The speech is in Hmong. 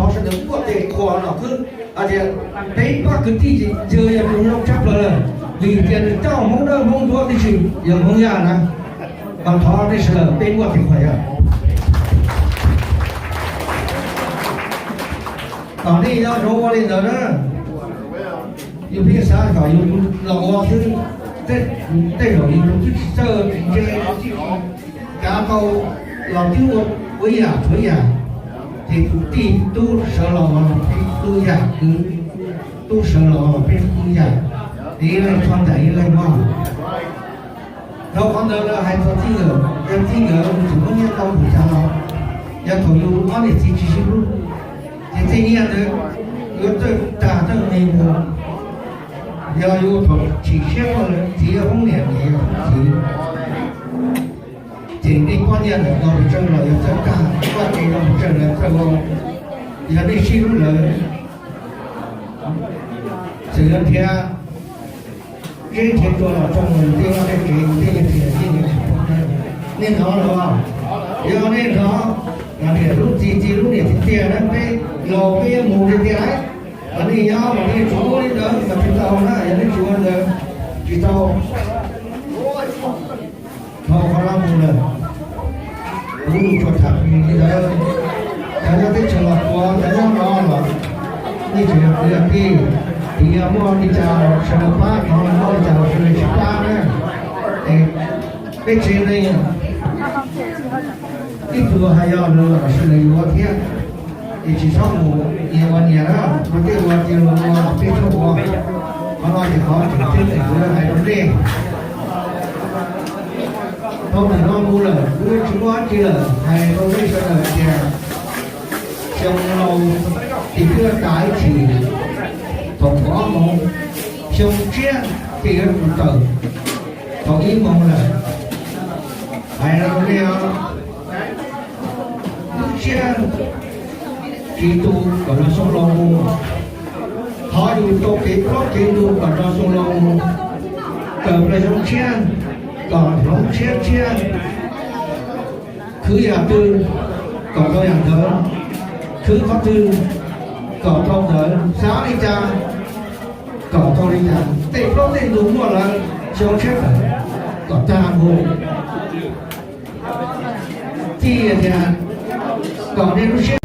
Thov sawv daws muaj tes qhuas los xwb hais tias peb pab kwv tij ces yawg yog tus zoo tshaj plaws lawm, vim tias nws coj Hmoob dawb Hmoob ntsuab tib si, yog Hmoob Yaj na. Mas thov nej sawv daws peb muaj tes qhuas yog. Kom nej nyob zoo ua li ntawd na. Yus pheej xav kom yus los ua xwb, tej zaum yus twb tsis txawj tsis ntse, tsis kav tau los twb ua ib yam tshuav ib yam. Ces tus tij tub sawv los los peb tub ib yam, kwv tub sawv los los peb tub ib yam, es ib leeg txhob ncaim ib leeg mog. Dhau qhov ntawd lawm hais txog txij nkawm, yog txij nkawm mus tseem muab nyiaj tau mus cas los, yog thaum yus ob niam txiv tsis sib hlub, ces tej nyiaj ntawd yuav txawj tag txawj me mus. Yog yus thaum chim siab muaj lawv txiv yog hoob niam niam yog hoob txiv, ces nej pob nyiaj ntawm no pes tsawg los yuav txawj tag, vaj tse no pes tsawg los txawj ua. Yog nej sib hlub lawm, txawm yuav nrhiav zeb nrhiav tsua los tso mus tej vaj tej tsev, tej yawg txiv yawm txiv nej tsis paub na. Nej hnov los? Yog nej hnov, niam hlub txiv, txiv hlub niam tiag tiag na, peb laus peb yuav mus tiag tiag lauj. Mas nej nyob mas nej tsuas ua li ntawd mas tsis tau na, yog nej tsis ua ntawd tsis tau. Dhau qhov no mus lawm, kuv tsuas tham li ntawd. Cov nyob teb chaws Los Tsuas, cov nyob no los nej tseem yog kwv yog tij, ces yog muaj li cas sawv daws pab, qhov muaj li cas sawv daws tsis pab na. Es peb tsev neeg ib tug hais yog lawv los sawv daws yuav thiab. Ces tsis txhob mus nias ua nias na, ua tej ua tias luag ua los peb txhob ua. Qhov no ces qhov tseem ceeb es kuv yuav hais rau nej. Dhau ntawm no mus lawm kuv yuav tsis muaj dab tsi lawm, hais rau nej sawv daws tias xyoo laus ces twb yuav tas ib chim thaum kaum ob moos, xyoo tshiab ces yuav mus tawm thaum ib moos lawm. Hais rau nej os, lub siab tsis tu kom nrog xyoo laus mus. Thov yus tau kev plaub kev ntug kom nrog xyoo laus mus. Tawm plaws xyoo tshiab kom hloov tshiab tshiab. Khwv yam twg kom tau yam ntawd, khwv qhov twg kom tau ntawd, xav li cas kom tau li cas. Tej plaub tej ntug muaj lawm, xyoo tshiab tawm kom tag mus. Tij tias kom nej lub siab